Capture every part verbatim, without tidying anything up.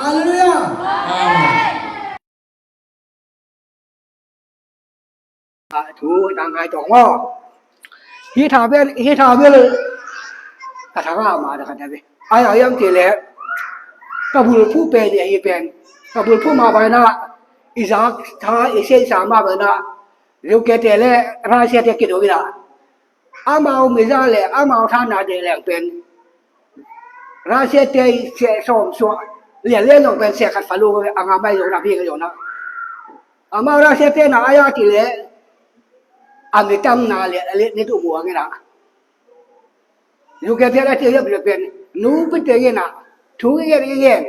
Halleluiah. Amen. A thu tang ngai tawng maw? Hi tha bel, hi tha bel ka thang a ma da ka da ve. Ai a yam ti le ka bul phu pen, hi pen ka bul phu ma bai na i zak tha i sei sa ma bai na. Liu ke te le ra sia te ki do ina. Amau miza le amau thana de leng pen Russia te i seh sawm suah lian lian zong pen seh khat fa lu a nga mai zong na pi ka zong na. Amau Russia te na aya ti le a mi tam na le a le ni tu buang ina. Lu ke te a ti le pen nu pi te ina thu ngen ngen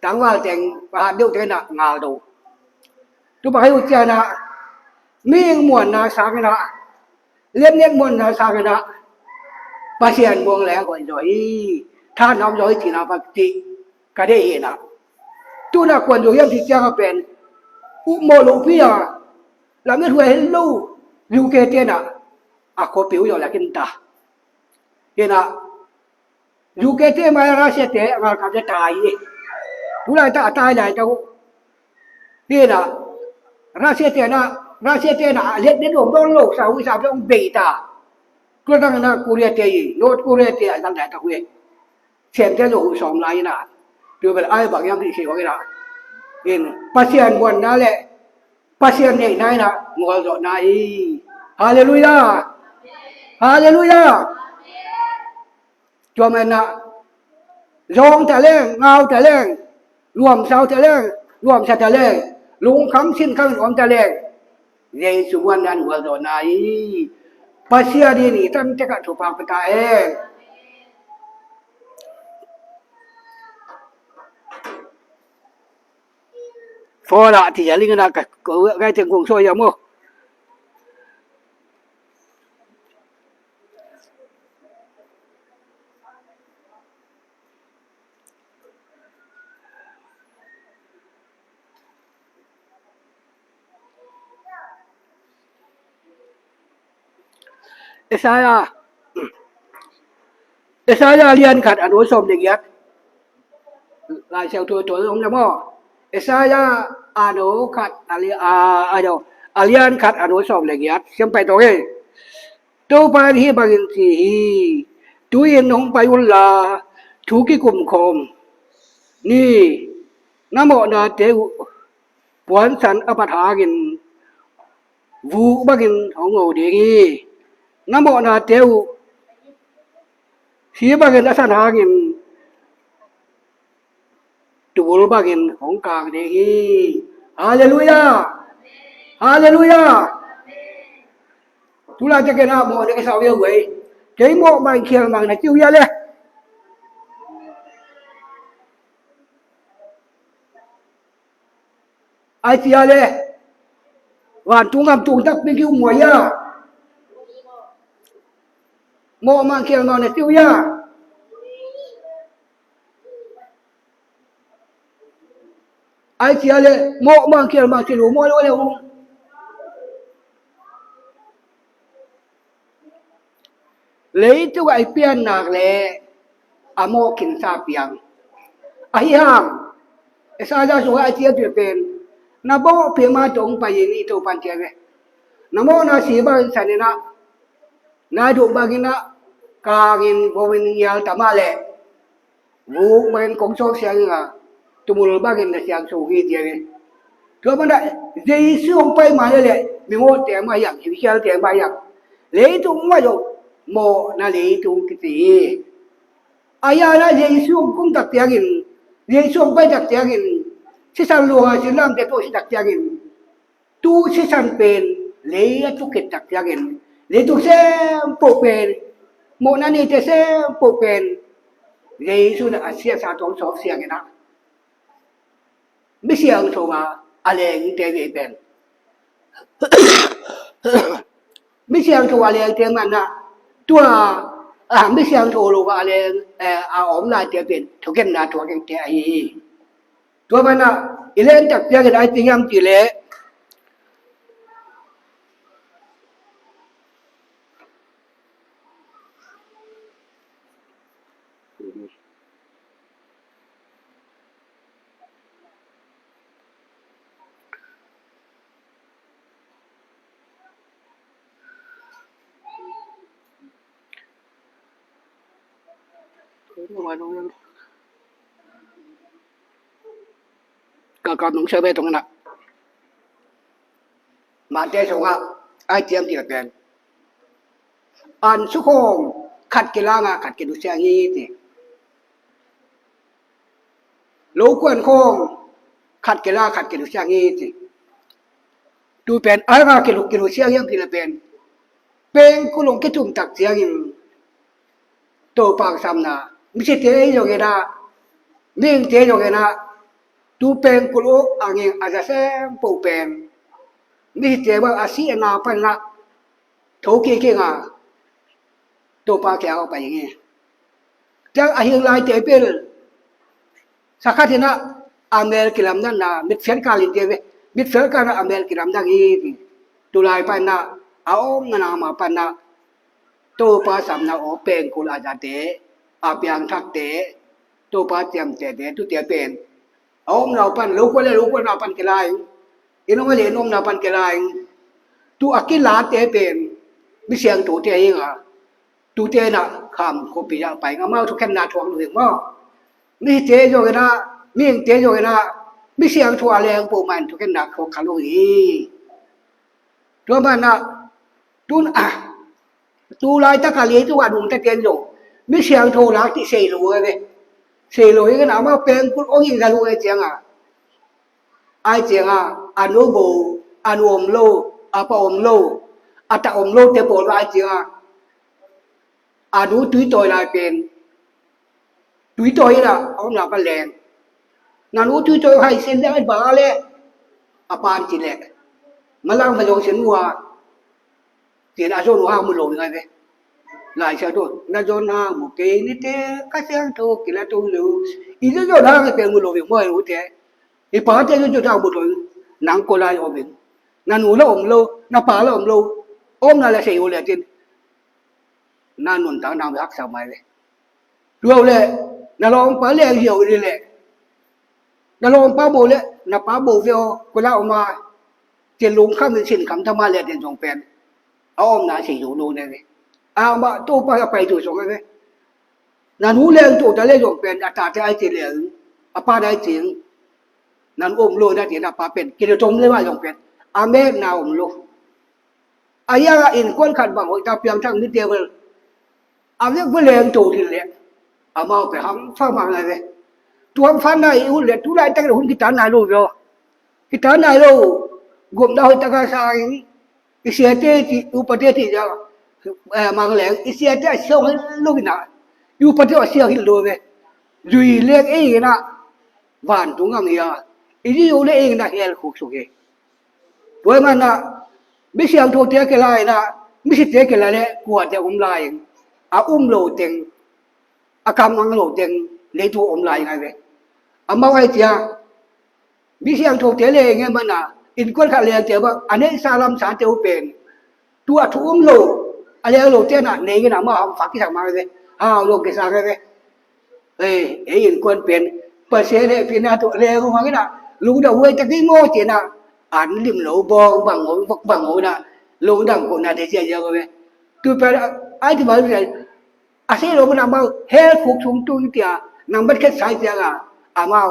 tangval teng pahat deuh te na ngal do. Tu pa hei u ciana mi muanna sang ina lian lian muanna sang ina Pasian muang leng koi zaw hi. Tha nam zaw hi cina pa ti ka dei hi na. Tuna kuan zaw hiam ti ciang a pen u mo lo pi a lam i huai lo U K te na a ko piu zaw la kin ta. Hi na U K te mai Russia te ngal kam te tai hi. Tu lai ta tai lai ta u. Hi na Russia te na Russia te na let de dom don lo sa u sa dong bei ta. Kua dang na Korea te hi, North Korea te a dang lai ta u hi. Sem te lo u som lai na. Tu bel ai bang yam di si wa na. In Pasian buan na le Pasian nei na ina ngol zo na hi. Halleluiah. Halleluiah. Tua man na zong ta leng, ngau ta leng, luamsau ta leng, luamsa ta leng, lungkham sinkham in om ta leng. Jesu muan nan hual dawn na hi. Pasian in i tan tek ah thupak pia ta hen. Fola ti ya ling na ka ko gai teng kong so ya mo. Isaiah, Isaiah lian khat a neu sawm le giat. Lai Siangtho tawh om le maw? Isaiah a neu khat a li-, a, a neu, a lian khat a neu sawm le giat. Siam pai tawh e. Topa in hih bangin ci hi. Tu-in hong pai unla thu kikum khawm ni. Na mawhnate uh puansan a pat hangin vuk bangin hong ngo ding hi. Na mawhnate uh si bangin a san hangin tubul bangin hong kang ding hi. Halleluiah. Halleluiah. Tulai te kena mawh ne kesa wei wei. Kei mawh mang khial mang na kiu ya le. Ai cia le vantung gam tung tak pi kiu muai ya. Mawh mang khial mang na kiu ya. Ai cia le mawh mang khial mang kiu muai lo le u. Leitung a i piannak le a mawh khinsa piang. Ahi hang Isaiah sungah a cialpi pen na mawh pia ma tong pai in i Topan cial ve. Na mawhna si bangin saninah na duh banginah kangin vomin ngial tamah le vuk bangin kong sawk siangin a tumul bangin na siang sung hi ciangin. Tua manah Jesu hong pai mah le le mimawhte mah hiam, himsialte mah hiam, leitung mah zong mawhna leitung kici hi. Ahianah Jesu hong kum tak ciangin, Jesu hong pai tak ciangin sisan luanga sinlamte tawh si tak ciangin tu sisan pen lei a tuk khit tak ciangin leitung sempoh pen mawhna neite sempoh pen Jesu na a siasa tawng sawk siangin ah misiangtho a a lengte vei pen misiangtho a lengte manah tua a misiangtho lo a leng a om laite pen thukenna thuakengte ahi hi. Tua manah i lentak piakin ai ti hiam ti leh Ka ka nung sia ve tong na. Mate sungah ai tiam ti la pen. An su khong khat kilanga khat kilusiang hi ti. Lo kuan khong khat kila khat kilusiang hi ti. Tu pen ai nga kilu kilusiang hiam ti la pen. Pengkul ong kitum tak ciangin Topa samna, misite ei zong ina, mihingte zong ina, tu pengkul uh angin a za sem po pen. Misite bang a si a na pan na tho kik kik a Topa kiang a pai hi. Ciang a hing laite pen sakhat ina a mel kilamdang na mitfiat kal in te ve. Mitfiat kal na a mel kilamdang hi. Tulai pan na a om na na ma pan na Topa samna aw pengkul a zate, a piangthakte, Topa ciamtehte, tute pen a omna pan, lo kua le lo kua na pan kilai, in om le in omna pan kilai. Tu a kilate pen mi siangthote hi nga. Tute na kham khuapi a pai nga mau thukhenna thuak lo hi maw. Mite zong ina, mihingte zong ina, mi siangtho a leng po man thukhenna thuak kha lo hi. Tua man na tun a tu laitaka leitung a nungta ten zong mi siangtho lak tih sei lo ve. Sei lo hi kan amau pengkul ong in za lo e cianga. Ai cianga a nu bo, a nu om lo, a pa om lo, a ta om lo te pawl ai cianga a nu tui tawi lai pen. Tui tawi ina a omna pan leng. Na nu tui tawi hai sin le ai ba le a pan ci le. Malang ma zong sin ua. Tin a zon ua mu lo ngai ve. Lai sia tu na zon ha mu kei ni te ka siang tu kila tu lu. I zon zon ha ngai pe mu lo ve mo ai u te. I pa te zon zon ha mu lo. Nang ko lai om in. Na nu la om lo, na pa la om lo. Omna la sei u le tin. Na nun tang nang ve haksa mai ve. Tuau le na lawmpa le hiau i le na lawmpa bo le na pa bo ve aw kula oma. Cin lungkham in sin kham thama le den zong pen a omna sei zo lo ne ve. A ma Topa a pai tu zong ve. Na nu leng tu ta le zong pen a tate ai ci leng a pa dai cing. Nan om lo na ti na pa pen kile tom le ma zong pen a met na om lo. A yang a innkuan khat bang hoih ta piangthak mite vel a vek veleng to dil le amau pe hang fa mang lai ve. Tuam fan nai i hun le tu lai tak le hun kitan nai lo veo. Kitan nai lo. Gom da hoih taka sa in i siate ti upate ti ja mang leng i siate a siang lo ina i upate a siang lo ve. Zui lek e ina van tung am ia i ji lo le e ina hel khuk suk e. Tua man na mi siangthote kila ina mi site kila le kuate um lai a um lo teng a kam ang lo teng leitu om lai ngai ve. Amau ai tia mi siangthote le nge man na innkuan khat le te ba a nei sa lam sa te u pen. Tu a thu um lo a le lo te na nei nge na ma ham fa ki sa ma ve. Ha lo ke sa ngai ve. Ei ei innkuan pen Pasian hehpihna tawh leng uh hangin ah lungdam huai tak hi maw ci-in ah an lim lo bawng bang uh bawk bang uh in ah lungdam kohna te ciah ziang uh ve. Tu pen ai ti bang a sei lo mun ah amau hell khuk sung tung tia nang bat khet sai ciang ah amau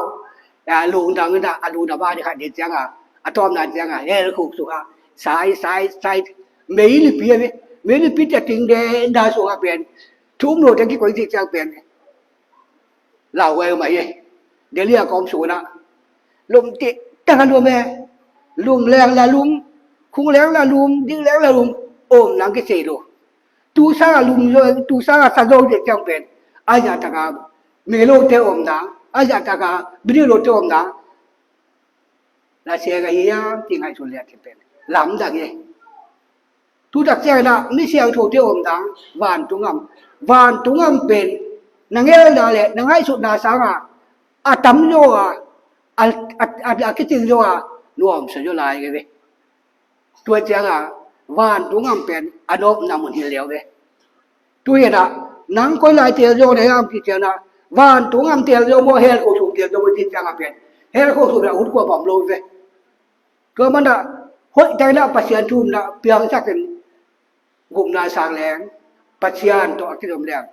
lungdam in ah a lungdam a dikhat ding ciang ah a tawpna ciang ah hell khuk sung ah sai sai sai mei lipi a ve. Mei lipi tia ting den da sung ah pen thu um lo te kikoih cih ciang pen lau huai uh mah hi. Delhi a ka om sung ah lum tih tak a lum e. Lum leng la lum, khung leng la lum, ding leng la lum. Om nang kisei lo. Tu sang a lum zo, tu sang a sa zo cih ciang pen a zah tak a mei lo te om nang, a zah tak a bini lo te om nang. Na sia ka hiam ti ngaihsun le a ti pen lamdang hi. Tu tak ciang in ah mi siangthote om dang vantung am, vantung am pen na ngelna le na ngaihsutna sang a a tam zaw a a a a kicing zaw a nuam sa zaw lai ka ve. Tua ciang a vantung am pen a nopna mun hi leu ve. Tu hi in ah nang koi lai tel zaw na hiam cih ciang ah vantung am tel zaw maw hell khuk sung tel zaw maw cih ciang a pen hell khuk sung pen a hun kua bang lo ve. Tua man ah hoih tak in ah Pasian thu in ah piangsak in gupna sang leng Pasian tawh a kizom leng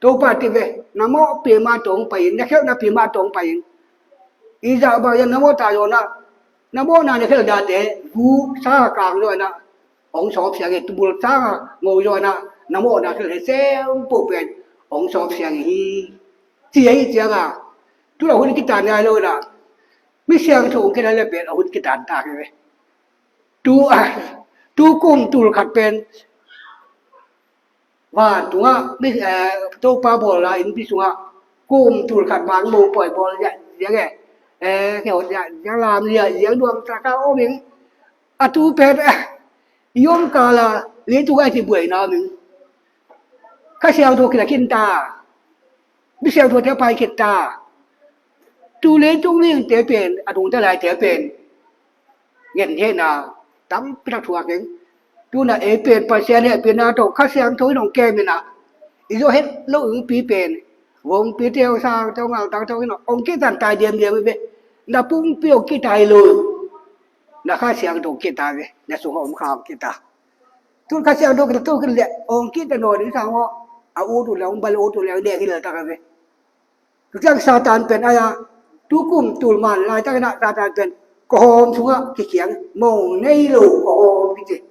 Topa ti ve, na mawh pi ma tawng pai in, na khelhna pi ma tawng pai in. I zah bang yan na mawh ta zaw na, na mawhna na khelh date, vuk sa kang zaw na, hong sawp siang e, tubul sa ngo zaw na, na mawhna khelh he sem po pen, hong sawp siang hi. Ci ahi ciang a, tu la hun kitan ngai lo na, mi siangtho hong khen a le pen, a hun kitan ta hi ve. Tu, tu kum tul khat pen, Van tungah mi, eh, Topa bawl la innpi sungah kum tul khat bang mopawi bawl ziah ziang e. Eh, kei hot ziah ziang lam ziah ziang duang taka om ing. A tu pen, eh, i om kala leitung a i ti buaina om ing. Kha Siangtho kila kinta. Mi siangthote pai khit ta. Tu leitung ningte pen, a dungte laite pen, ngen hehna tampi tak thuak ing. Tuna ei pen Pasian hehpihna tawh Kha Siangtho in hong kem in ah, i zawh het loh ing pi pen, vompi teu sang teu ngal tang teu in hong kitan tai diamdiam hi ve. Na pumpi hong kitai lo. Na Kha Siangtho hong kita ve. Na sungah om Kha hong kita. Tun Kha Siangtho kita, tun kita le hong kita nawn ding sang aw. A ut uh le hong bal ut uh le hong dek hi lel tak a ve. Tutiang Satan pen aya, tukum tulman laitakin ah Satan pen kawhawm sungah kikhiang, mong nei lo kawhawm kici.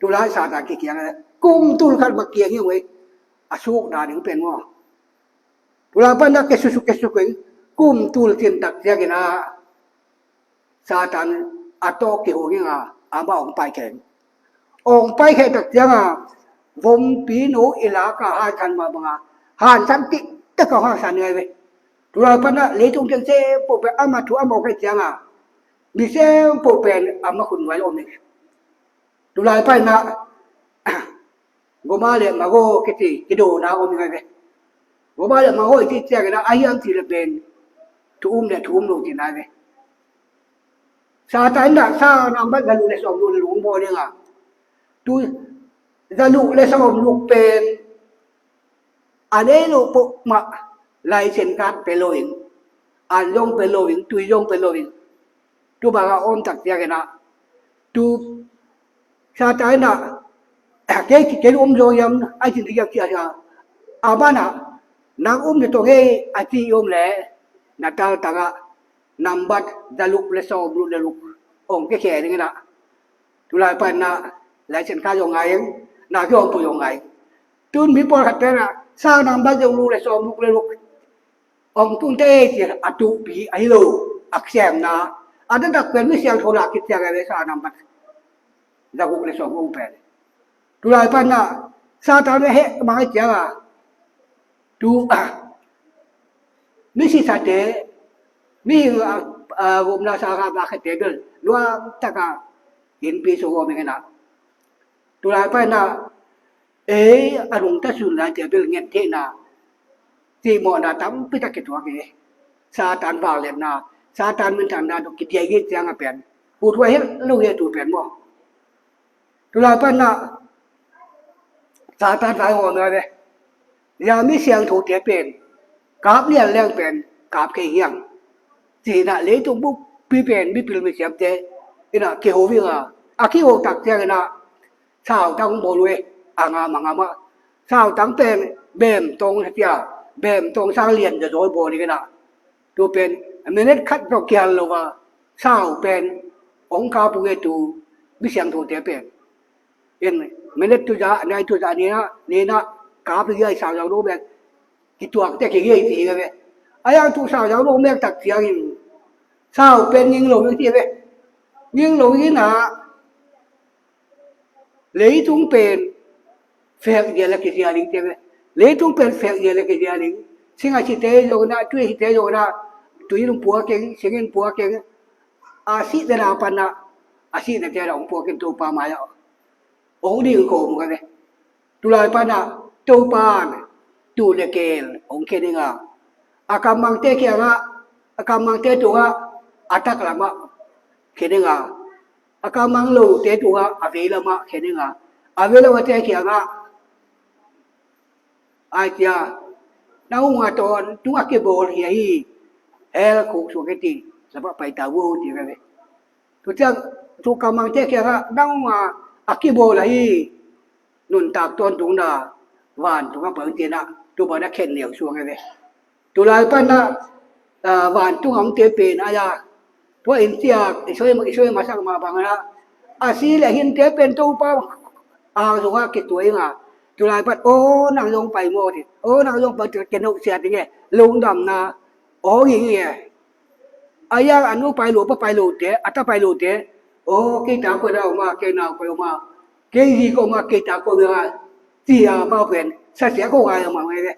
Tulai Satan kikhiang a, kum tul khat bang kiang hi ung ei. A suk dan ding pen maw. Tulai pan ah kesusuk kesusuk ing, kum tul cin tak ciangin ah Satan a tawh kihong ing a, amah hong paikhia ing. Hong paikhia tak ciang a, vompi no i lak a hansan mah bang a, hansan tiktak a hong hansan ngai ve. Tulai pan ah leitung teng se poh pen amah thu amah hong khen ciang a, mi se poh pen amah hun nuai om ing. Tulai pan ah Goma le Mago kici kidona om ing ve. Goma le Mago i cih ciangin ah a hiam cih le pen thu um le thu um lo cihna ve. Satan in ah sa nambat za luk le sawm luk le luk hong bawl ing a. Tu za luk le sawm luk pen a nei lo peuhmah laisen khat pe lo ing. An zong pe lo ing, tui zong pe lo ing. Tu bang a om tak ciangin ah tu Satan in ah, kei, kei um zo yam, a cin diak cia cia. A man ah, nang um ni tong ei, a ci um le, na tal tang ah, nambat za luk le sawm luk le luk, hong kikhen ing in ah. Tulai pan ah, laisen khat zong ngai ing, na kihong pui zong ngai ing. Tun mi pawlkhat pen ah, sa nambat za luk le sawm luk le luk. Hong tun te ei ci a tuhpi ahi lo, a kisemna. A taktak pen mi siangtho lak khit ciang a le sa nambat za guk le sawm guk pen. Tulai pan ah Satan le heh mang a ciang a. Tu, ah, mi sisate, mi, ah, ah, gupna sa kha ba khate bel luang taka innpi sung om ing in ah. Tulai pan ah ei a nungta sun laite bel ngen theihna, cihmawhna tampi tak kituak hi. Satan vangliatna, Satan minthanna tawh kidiai hi ciang a pen, pu thuai hi lo hi a tu pen maw. Tulai pan ah Satan vai hawm nai ve. Zia mi siangthote pen kap lian leng pen kap kei hiang. Ci-in ah leitung buppi pen mipil misiamte in ah kiho ving a, a kiho tak ciangin ah sautang bawl uh e, a ngam a ngam ah. Sautang pen bem tawng sa cia, bem tawng sang lian zazawi bawl dingin ah. Tu pen minute khat tawh kihal lo a, sau pen hong kap uh e tu mi siangthote pen. In minute tu za, nai tu za ni na, ni na, kap hi a sau zau lo mek. Kituak te ki gei ti ve. A yang tu sau zau lo mek tak ciangin sau pen nging lo ti ve. Nging lo in ah leitung pen fek dia la ki dia ling ti ve. Leitung pen fek dia la ki dia ling. Sing a si te lo na, tui si te lo na, tui lung pua keng, singin pua keng. A si te na pan na, a si te te la ong pua keng Topa mai a. Ong ding ko mu ka ve. Tulai pan ah Topa in tu le kel hong khe ding a, a kammangte kiangah, a kammangte tungah a taklamah khe ding a, a kammang lote tungah a veilamah khe ding a, a veilamate kiangah ai tia, na hong a tawn tung a kibawl hi ahi, hell khuk suak hi ti, sabah pai ta vo ti ka ve. Tu ciang tu kammangte kiangah na hong a, a kibawl ahi, nuntak tawntungna vantungah pang tinah Tua bang a khen neu suang e ve. Tulai pan a, a, vantung a omte pen a ya, tua in ciak i soi, i soi masak mah bang a, a si le hinte pen Topa a zong a kituai nga. Tulai pan, o, nang zong pai maw ti, o, nang zong pai ti, ken hong siat ding e, lungdamna, o, ging e. A ya a nu pai lo, pa pai lo te, a ta pai lo te, o, kei ta ko na oma, kei na ko oma, kei zi ko oma, kei ta ko na, ti a mau pen, sa sia ko ngai ma ngai le.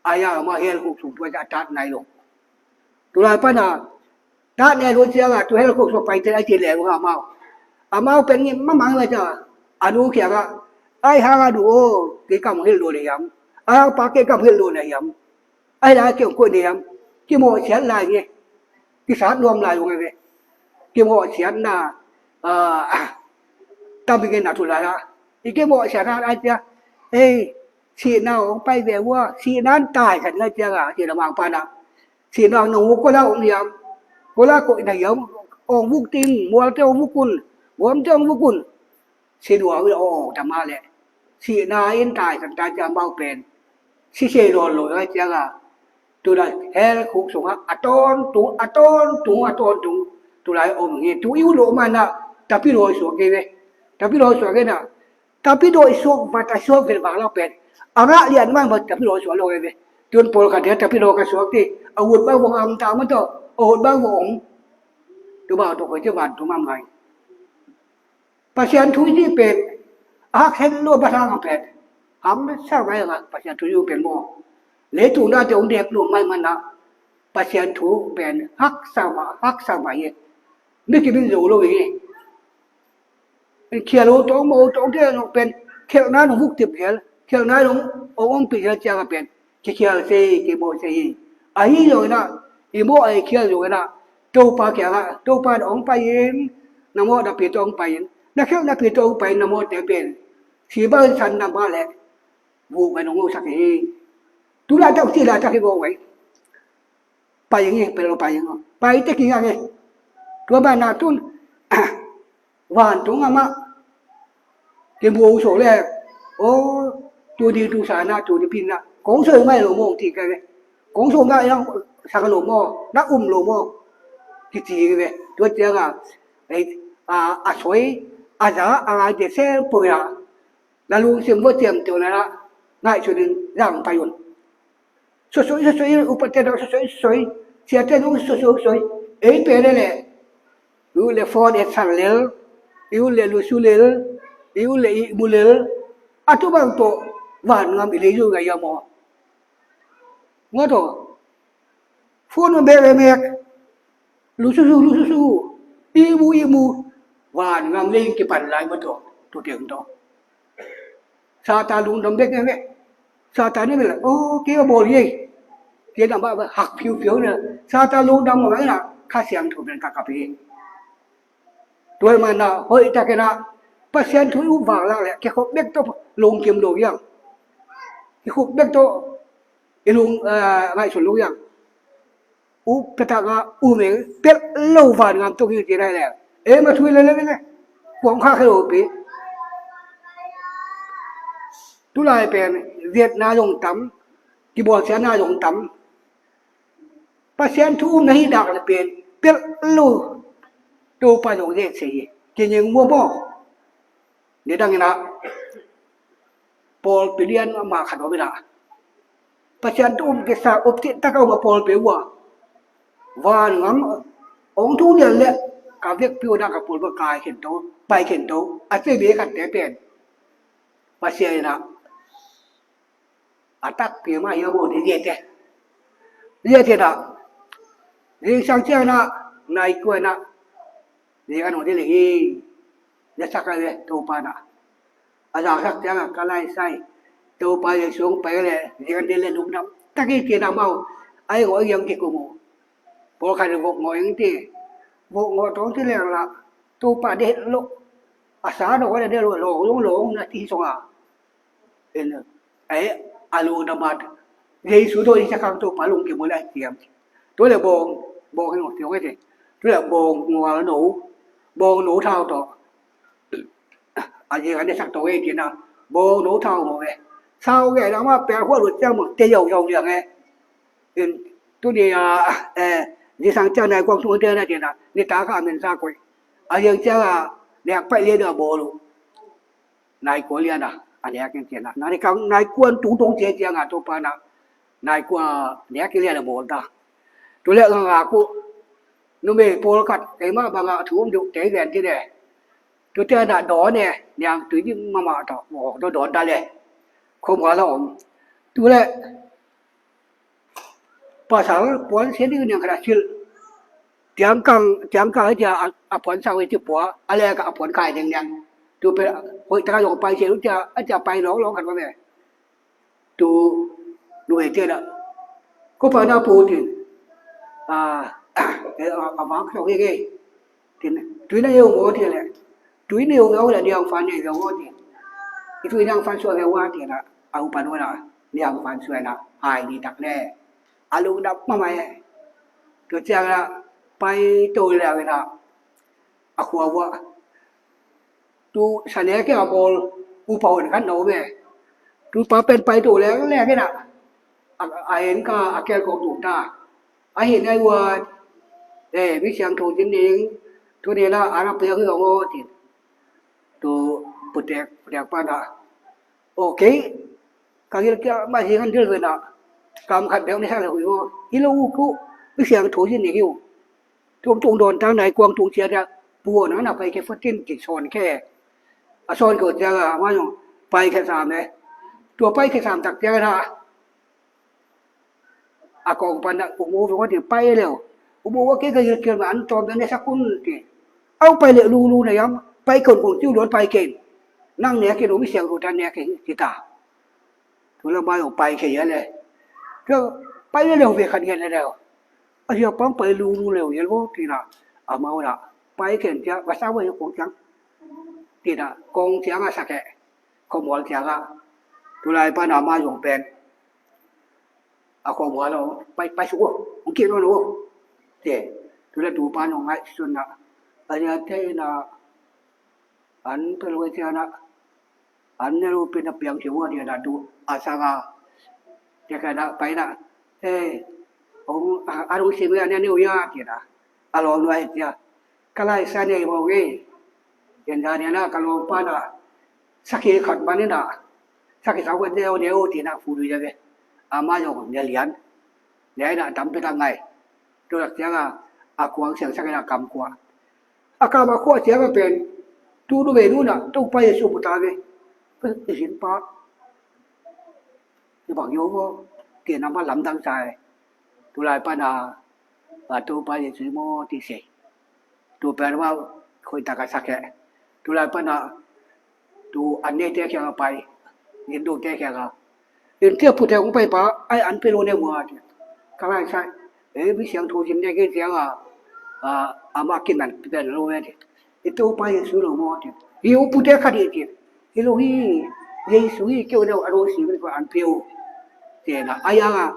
A ya amau hell khuk sung tua a tat nai lo. Tulai pan a tat nai lo ciang a tua hell khuk sung paite a ci leng uh amau. Amau pen ngim mahmah ngai ciang a, a nu kiang a, ai hang a nu aw, kei kam hilh lo na hiam? Ai hang pa, kei kam hilh lo na hiam? Ai lai kei hong koih na hiam? Kimawhsiat lai nge. Kisat nuam lai uh nge ve. Kimawhsiatna, a, tam i ngen a tulai a. I kimawhsiatna ai ciang, ei, sihna hong pai ve ua, sihna in tai khat ngai ciang a, sihna mangpa na. Sihna hong nong uk ko la hong hiam, ko la koih na hiam, hong vuk ting, mualte hong vuk un, guamte hong vuk un. Si dua ui aw, tama le. Sihna in tai khat tai ciang amau pen. Si sei lawn lo ngai ciang a. Tulai hell khuk sung a, a tawntung, a tawntung, a tawntung. Tulai om hi, tu i ut lo man a, tapi lawi suak kei ve. Tapi lawi suak kei na. Tapi dawi suak vat a suak vet vang lau pen. A ngah lian man vat tapi dawi suak lo ve. Tun pawl khat dia tapi dawi ka suak ti. A ut bang vong am ta man to. A ut bang vong. Tu bang to koi ti van tu mam ngai. Pasian thu i ti pen. A hak hen lo ba thang pen. Ham sa mai nga Pasian thu i pen mo. Le tu na te ong dek lo mai man na. Pasian thu pen. Hak sa ma, hak sa ma ye. Mi ki bin zo lo ye. Khial ho tawng, mo tawng te nong pen, khialhna nong vuk tip khial, khialhna nong ong ong pi khial ciang a pen, ki khial se, ki mo se hi. A hi lo na, i mo a i khial lo na, Topa kiang a, Topa na ong pai in, na mo na pi tawng pai in, na khial na pi tawng pai in, na mo te pen, si bang san na ma le, vuk pen ong sak hi. Tu la tak, si la tak hi mo wai. Pai in, pen lo pai in, pai te ki ngang e. Tua ba na tun, vantung amah kimu so le, o, tu ni tu sa na, tu ni pin na, kong soi mai lo mo ti ka ve. Kong soi mai yang sa ka lo mo, na um lo mo. Ki ti ve. Tua ciang a, ei, a, a soi, a za, a ngai te se po ya. Na lungsim vo ciam teu na na, ngai su ding zang pai un. Sosoi, sosoi, upa te dong sosoi, sosoi. Sia te dong sosoi, sosoi. Ei pe le le. I u le phone e san lel. I u le lusu lel. I u le i mu lel. A tu bang to van ngam i le yu ngai ya mo. Ngo to. Phone be be mek. Lusu su, lusu su. I mu, i mu. Van ngam le ki pan lai mo to. Tu te to. Satan lungdam bek ngai ve. Satan ni ve la, o, kei va bawl hi. Kei na ba hak phiu phiu na. Satan lungdam ngai na, Kha Siangtho pen ka kap hi. Tua man na, hoih tak na, Pasian thu i up vang lak le, kikhop bek to lungkim lo yang. Kikhop bek to i lung, eh, ngaihsun lo yang. Up taktak a um ing, pelh lo van ngam tuk hi ci nai leng. Ei ma thui le le le. Kuang kha khe lo pi. Tulai pen, vietna zong tam, kibualsiatna zong tam. Pasian thu um na hi dak le pen, pelh lo. Topa zong zek se hi. Kinying mua maw. Ni dang ina. Pawlpi lian mah khat om ina. Pasian thu um kisa up cih tak a um a pawlpi uh a. Van ngam ong thu lian le ka vekpi uh na ka pawlpi kai khin to, pai khin to. A ci ve khat te pen. Pasian ina. A takpi mah hi a bo ni lian te. Lian te na. Zingsang ciang na, nai kua na. Zing an hong dil hi, na sak a le Topa na. A zak sak ciang a ka lai sai. Topa Jesu hong pai le, zing an dil le lungdam. Tak i ci na mau. Ai ngawh i ang ki kum uh. Pawl khat in vok ngawh ing ti. Vok ngawh tawng ti leng la. Topa dil lo. A sa no ka dil lo, lo, lo, lo, na ti song a. En, eh, a lungdam a, Jesu tawh i sakang Topa lungkim uh le a ciam. Tua le bawng, bawng in hong tiu e te. Tua le bawng ngual no, bawng no thau tawh. A zing an ne sak tawh e tina, bawng no thau no e. sau nge na ma pel huat lut ciang mang te yau yau liang e. In tuni a, eh, ni sang ciang nai kuang tung te na te na ni ta ka min sa koi. A liang ciang a liak pai lian a bawl uh. Nai kua lian a a liak in ciang a nai kang nai kuan tung tung cia ciang a to pa na nai kua liak lian a bawl ta. Tu le nga nga ku numei pawl khat keima bang a thu um duh te lian ti ne. Tu te na dawn e, niang tui ding mahmah ta, aw, dawn dawn ta le. Khom kha la om. Tu le pasal puan sia ding niang khat a silh. Tiang kang, tiang kang a tia a, a puan sau i ti pua, a le ka a puan khai ding niang. Tu pe, hoi ta ka yong pai sia lu tia, a tia pai long long khat wa me. Tu, lu e tia da. Ko pa na pu tin. A, a, a vak sau hi ge. Tin, tui na yong mo tia le. Tui na yong mo le niang fan ne yong mo tin. I tui niang fan suai ve wa tia na. A u pan wa na. Niang fan suai na. Hai ni tak le. A lung dap mahmah e. Tua ciang a pai to le a ve na a khua vua. Tu sa ne ke a bawl upa hun khat na om e. Tu pa pen pai to le le ke na. A, a en ka a kel kok tung ta. A hi nai vua. E, mi siang tho zin ning. Tu ne la a na pe a hui ong o tin. Tu putek, putek pa na. Ok. Ka gil kia ma hi ngan dil ve na. Kam khat bek ni sa le hui o. Hi lo u ku. Mi siang tho zin ni hi u. Tum tung dawn tang nai kuang tung cia dia. Pu na na pai ke fatin ki son ke. A son ko cia ga ma yong pai ke sam e. Tua pai ke sam tak cia na. A kong pan na u mu ve ko ti pai leo. U mu ve ke ka gil kia ma an tom ne sa kun ti. Au pai le lu lu na yam. Pai kon kong tiu dawn pai ken. Nang ne ke lu mi siang lu tan ne ke ti ta. Tu la mai ong pai ke ya le. Ke pai le le ve khat ngen le le. A sia pang pai lu lu le ye lo ti na. A mau na. Pai ken tia va sa ve kong tiang. Ti na kong tiang a sa ke. Ko mol tiang a. Tu lai pa na mai ong pen. A ko mol lo pai pai su. Ong ki lo lo. Te. Tu la tu pa no ngai sun na. A ya te na. An pe lo tia na. An ne lo pe na piang sia ua dia na tu a sa ga. Dia ka na pai na. Eh, ong a ong si mia ne ni u ya dia na. A lo nuai dia. Ka lai sa ne mo nge. Dia na dia na ka lo pa na. Sa ki khat ma ni na. Sa ki sa ua ne o ne o dia na fu lu ya ve. A ma yo ne lian. Ne na tam pe ta ngai. Tu lak dia ga a kuang siang sa ki na kam kua. A kama khua ciang a pen tu nu ve nu na Topa Jesu pu ta ve. I sin pa. I bang yo vo. Ke na ma lamdang sa e. Tu lai pa na a Topa Jesu mo ti se. Tu pen ma khoi ta ka sa ke. Tu lai pa na tu an ne te kiang a pai. Yin do te kiang a. In tia pu te ong pai pa ai an pe lo ne mua ti. Ka lai sai. E mi siang tho zin ne ke siang a. A, a ma kin man pe lo ne ti. I Topa Jesu lo mo ti. Hi u pu te kha di ti. Hi lo hi. Jesu hi keu ne a lo si mi ko an pe u. Ti na ai a.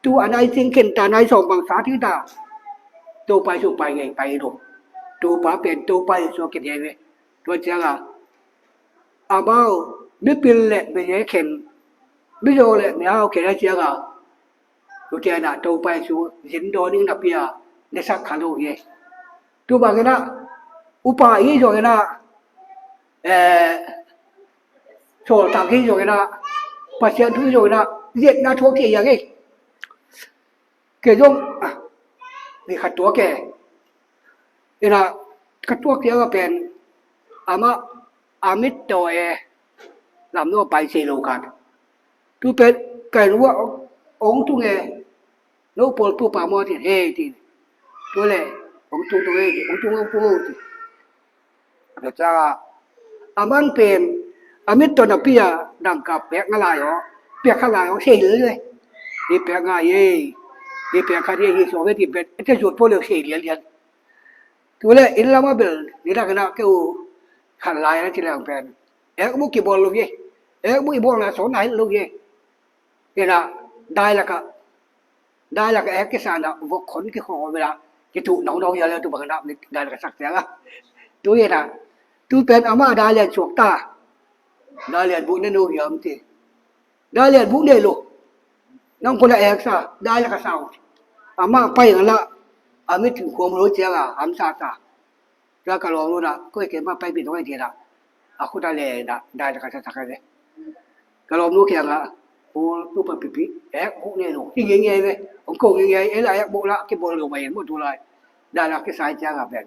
Tu an ai ting ken ta nai song bang sa ti ta. Topa Jesu pai ngai pai lo. Topa pen Topa Jesu ke de ve. Tua ciang a. Amau, mipil le miye khen, mizo le mihau khen a ciang a, tu ciang a Topa Jesu zin dawn ding napi a, ne sak kha lo hi. Tu bang in a, upa i zong in a, eh, sawltak i zong in a, Pasian thu i zong in a, zietna thuak kei a ngei. Kei zong, ah, mi khat tuak e. Ina, ka tuak ciang a pen, amah, a mit taw e, lam no pai sei lo khat. Tu pen, ka in ua, ong tung e, no pawl tu pa maw tin, he tin. Tu le, ong tung tung e, ong tung, ong tung, ong tung. Tua ciang a, a man pen, a mit tawh napi a, dangka pek nga lai aw, pek kha lai aw, sei lel le. Hi pek nga ye, hi pek kha ye, hi sawm e ti pen, a te zuat pawh le sei lian lian. Tu le, inn lam a bel, ni dak na keu, khan lai na ci leng pen. Ek mu kibawl lo ye, ek mu i bawl na sawn na hi lo ye. Ina, dai laka, dai laka ek kisa na vok khon kikhong om ina, kitu nau nau ya le tu bang na, dai laka sak sia la. Tu ina, tu pen ama dai lian suak ta. Dai lian bu ne nu hiam ti. Dai lian buk nei lo. Nang kona eksa, dai la ka sau. Ama pai ang la, a mit khuam lo ciang a, am sa sa. Tua ka lawm lo na, koi ke ma pai pi tong ai tia na. A khuta le na, dai la ka sa sa ka le. Ka lawm lo kiang a, o, tu pa pipi, ek, buk nei lo. Ki ngi ngi ai ve, ong ko ngi ngi ai, e la ek buk la, ki bol lo bai, mo tu lai. Dai la ki sai ciang a pen.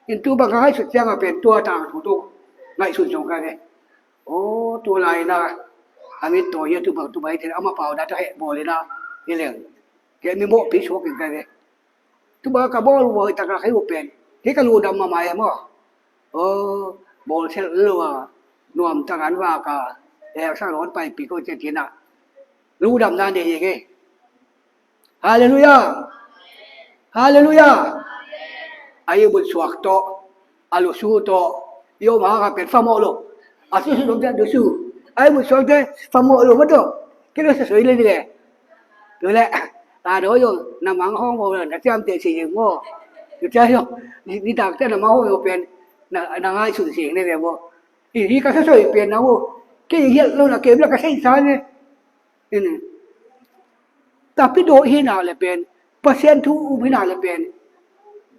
In tu bang ka ngaihsut ciang a pen tua tang thu tu ngaihsun zong ka ve. O, tu lai na a mit tawi a tu bang tu bai te ama pau da ta he bawl ina i leng. Ke mi mawh pi suak in ka ve. Tu bang ka bawl bawl i tak a hei u pen. Hei ka lu dam ma mai maw. O, bawl sel lo a nuam tak an va ka. E sa ron pai pi ko ce tina. Lu dam na de ye ke. Halleluiah. Halleluiah. A i mut suak tawh, a lusu tawh, i om hang a pen famawh lo. A susu dong te lusu. A i mut suak te famawh lo ma tawh. Kei lo sa soi le ni le. Tu le, a do yo, na mang hong bo na ciam te si yeng mo. Tu cia yo, ni tak te na mang hong yo pen, na ngai sun si yeng ne le mo. I hi ka sa soi pen na wo. Kei hiat lo na kem la ka sei sa ne. Ene. Tapi do hi na le pen, Pasian thu um hi na le pen.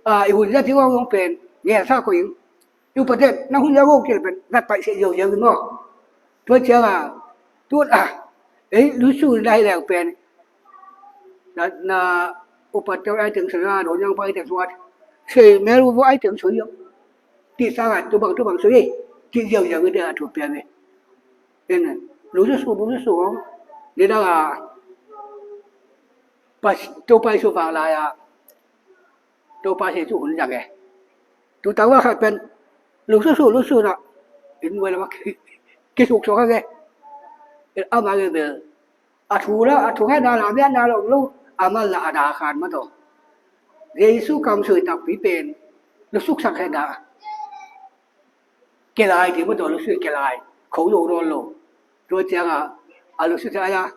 A, i hun ya ti wa wong pen, nge sa ko ing. Yu pa den, na hun ya wong ki le pen, nat pai se yo yo mo. Tua ciang a, tu a, ei, lu su na hi le pen. Na, na, upa teu ai teng sa na, do yang pa ai teng suat. Se me lu ai teng so yo. Ti sa ga, tu bang, tu bang so ye. Ti yo yo de a tu pe ne. Ene, lu su su, lu su su. Ni da ga, Topa Jesu vak lai-a Topa Jesu hun zang e. Tutang va khat pen lususu lusu na in wai lama kisuk suak a ke. Ama le bel a thu la a thu hena la mian na lo lo ama la a da khan ma to. Jesu kam sui takpi pen lusuk sak hena. Kelai ti ma to lusu kelai kho lo ron lo. Tua ciang a a lusu sa ya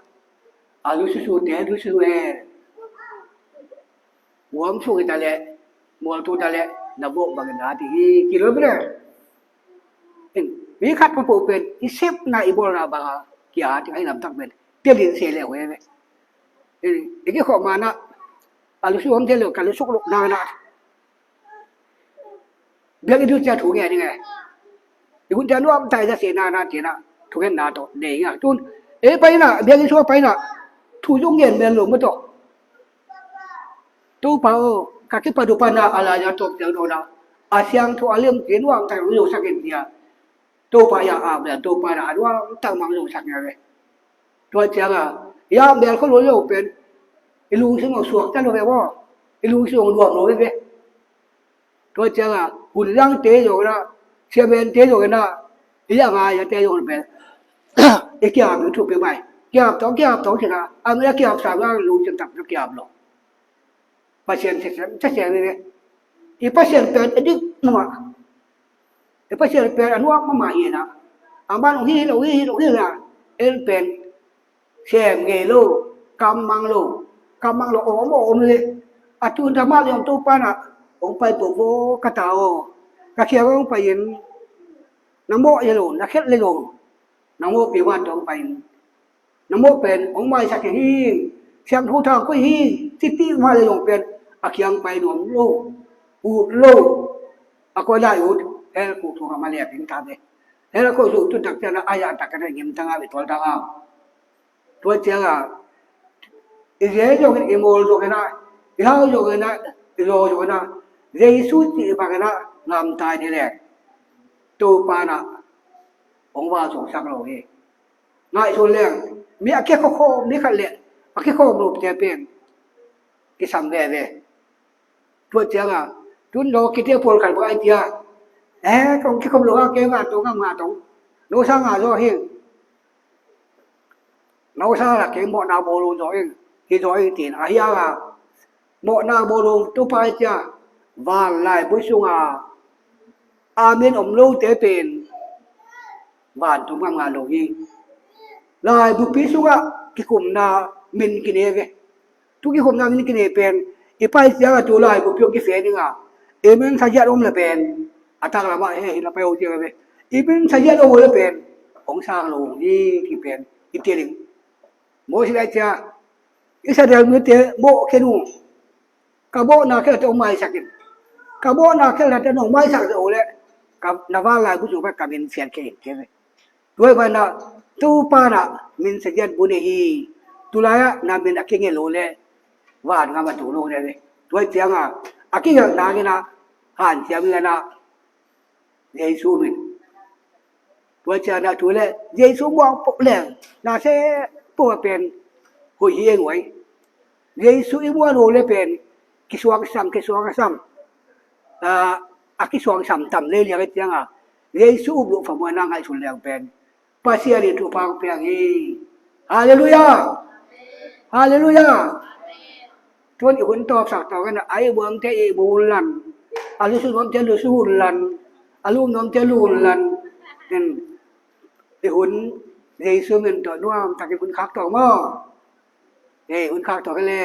a lususu te lusu he. Huam sung hi ta leh, mual tu ta leh, na bawh bangin na ti hi, kilometer. Mi khat papo pen i sepna i bawlna banga kia ti ai lamtak pen telin se le hue ve. I kikhawh mana a lusuk hom te lo ka lusuk lo nana. Biak i duh cia thu ngen i nge. I hun cia nuam tai za se nana tina thu ngen na to nei nga tun. E paina biak i sua paina thu zong ngen men lo ma to. Topa aw, ka kipat uh pana a lai a tawp tel dawna a siangtho a lim cia nuam tak mang zo sak in cia. Topa ia a bel Topa na a nuam tak mang zo sak nia ve. Tua cianga ia bel kho lo lo pen i lungsim aw suak ta lo ve maw. I lungsim aw nuam lo ve ve. Tua cianga hun langte zongna siamente zongna i a ngai ate zongna pen i kiap thu pe mai kiap tawng kiap tawng sina a mi a kiap sa ngang lungsim tak kiap lo. Pasian sesem sesem ni i Pasian pen a dik mama. I Pasian pen a nuak mama hi na a man hi lo hi lo hi na en pen sem ngei lo kam mang lo kam mang lo om om le a tun ta ma liam to pana ong pai po vo ka ta o ka kia ong pai in na mo ye lo na khet le lo na mo pi wan tong pai in. Na mawh pen hong maisak hi, siangtho thang koi hi, citi mah le zong pen a kiang pai nuam lo, ut lo. A koi lai ut hel kuk thung a ma liak in ta ve. Hel a koi zong tun tak cian a ai a tak kan a ngim tang a ve tual tang a. Tua ciang a i ze zong in i mawl zong in a i hau zong in a i zaw zong in a Jesu ci i bang in a ngam tai ni le. Topa na hong va zong sak lo hi. Ngaihsun leng mi a kikhawkhawm mi khat le a kikhawm lupte pen kisam veve. Tua cianga tun lo kite pawl khat bang ai tia e kong kikhawm lo a ke nga tong a nga tong no sa nga zaw hi. No sa la ke mawhna bawlung zaw hi zaw hi tin a hianga mawhna bawlung tupa ai tia van lai bui sunga amen om lote pen vantung ngam nga lo hi. Laibupi sungah kikumna min kine ve. Tu kikumna min kine pen i pai ciang a tu laibupi hong kife ding a i min sagiat om le pen a tak lamah he hi na pai ho ciang ve. I min sagiat om le pen hong sang lo hi ki pen i tia ding. Moses lai cia, Israel mite bawh khen uh, ka bawhna khel te hong maisak in, ka bawhna khel te nong maisak zo leh, ka na vanlai bu sung pen ka min fian khe in ci ve. Tua hi vanah Topa na min sagiat bu nei hi. Tulai ah na min a kingel uh leh van gam a tu lo nei ve. Tua hi ciangah a kingel nangin ah hanciam in ah Jesu min. Tua ciangah tu leh Jesu muang poh leng na se poh a pen hoih hi eng uai. Jesu i muan uh leh pen kisuangsam kisuangsam, a kisuangsam tam lei liang hi ciangah Jesu up loh fa muan a ngaihsun leng pen Pasian in thupha hong piak hi. Halleluiah. Halleluiah. Tun i hun tawpsak tawh kan a i muangte i muang lan, a lusu nuamte lusu hun lan, a lum nuamte lum lan. I hun Jesu min tawh nuam takin hun khak tawh maw? Ei hun khak tawh ka le.